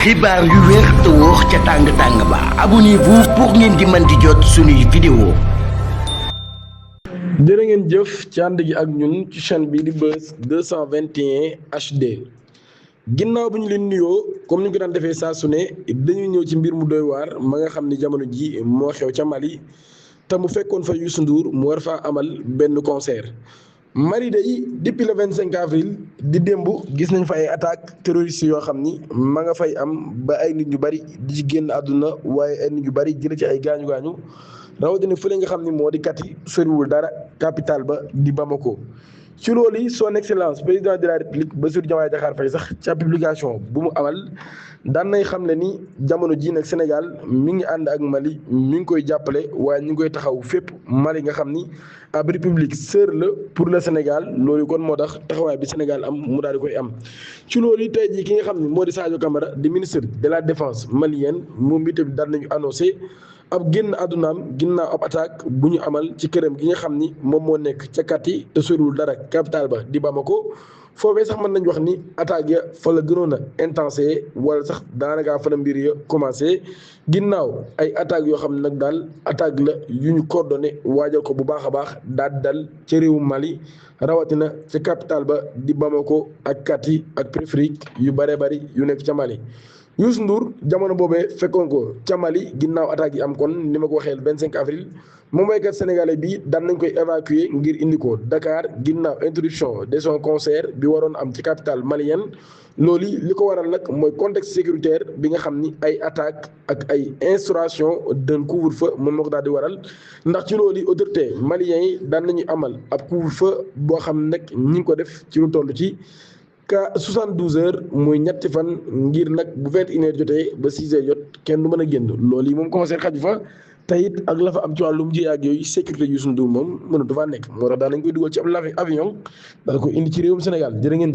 xibaar yu wér te wóor ca tàng-tàng ba abonnez-vous pour ngeen di mën di jot suñuy vidéo. jërë ngeen jëf ci ànd gi ak ñun ci chaîne bi di Buzz 221 HD ginnaaw bu ñu leen nuyoo comme ni ñu ko daan defee saa su ne dañuy ñëw ci mbir mu doy waar ma nga xam ni jamono ji moo xew ca Mali te mu fekkoon fa Youssou Ndour mu war faa amal benn concert. Mali day depuis le 25 avril di démb gis nañ fa ay attaques terroristes yoo xam ni ma nga fay am ba ay nit ñu bari di ci génn àdduna waaye ay nit ñu bari jële ci ay gaañu gaañu rawatina fële nga xam ni moo di Kati soriwul dara capitale ba di Bamako. ci loolu yi son excellence président de la république Bassirou Diomaye Diakhar Faye sax ca publication bu mu amal daan nay xam ne ni jamono ji nag Sénégal mi ngi ànd ak Mali mi ngi koy jàppale waaye ñu ngi koy taxaw fépp Mali nga xam ni ab république sœur la pour le Sénégal loolu kon moo tax taxawaay bi Sénégal am mu daal di koy am. ci loolu yi tey jii ki nga xam ni moo di Sadio Camara di ministre de la défense malienne moom itam daan nañu annoncé ab génn àddunaam ginnaaw ab attaque bu ñu amal ci këram gi nga xam ni moom moo nekk ca Kati te soriwul dara capitale ba di Bamako. foofee sax mën nañu wax ni attaque ya fa la gënoon a intensé wala sax daanaka fa la mbir ya commencé ginnaaw ay attaques yoo xam ne nag daal attaque la yu ñu coordonné waajal ko bu baax a baax daal di dal ca réewu Mali rawatina ca capitale ba di Bamako ak Kati ak périphérique yu bëree bëri yu nekk ca Mali. Youssou Ndour jamono boobee fekkoon ko ca Mali ginnaaw attaque yi am kon ni ma ko waxee le 25 avril moom waykat sénégalais bi daan nañ koy évacuer ngir indi ko Dakar ginnaaw interruption de son concert bi waroon am ci capitale malienne. loolu li ko waral nag mooy contexte sécuritaire bi nga xam ni ay attaque ak ay instauration d'un couvre-feu moom moo ko daal di waral ndax ci loolu autorité maliens yi daan nañu amal ab couvre-feu boo xam ne nag ñi ngi ko def ci lu toll ci 72 heures muy ñetti fan ngir nag bu 21 heures jotee ba 6 heures jot kenn du mën a génn loolu yi moom concert xaju fa te it ak la fa am ci wàllum ji ak yooyu sécurité Youssou Ndour moom mënatu faa nekk moo tax daan nañ koy dugal ci ab avion dana ko indi ci réewum Sénégal jërë ngeen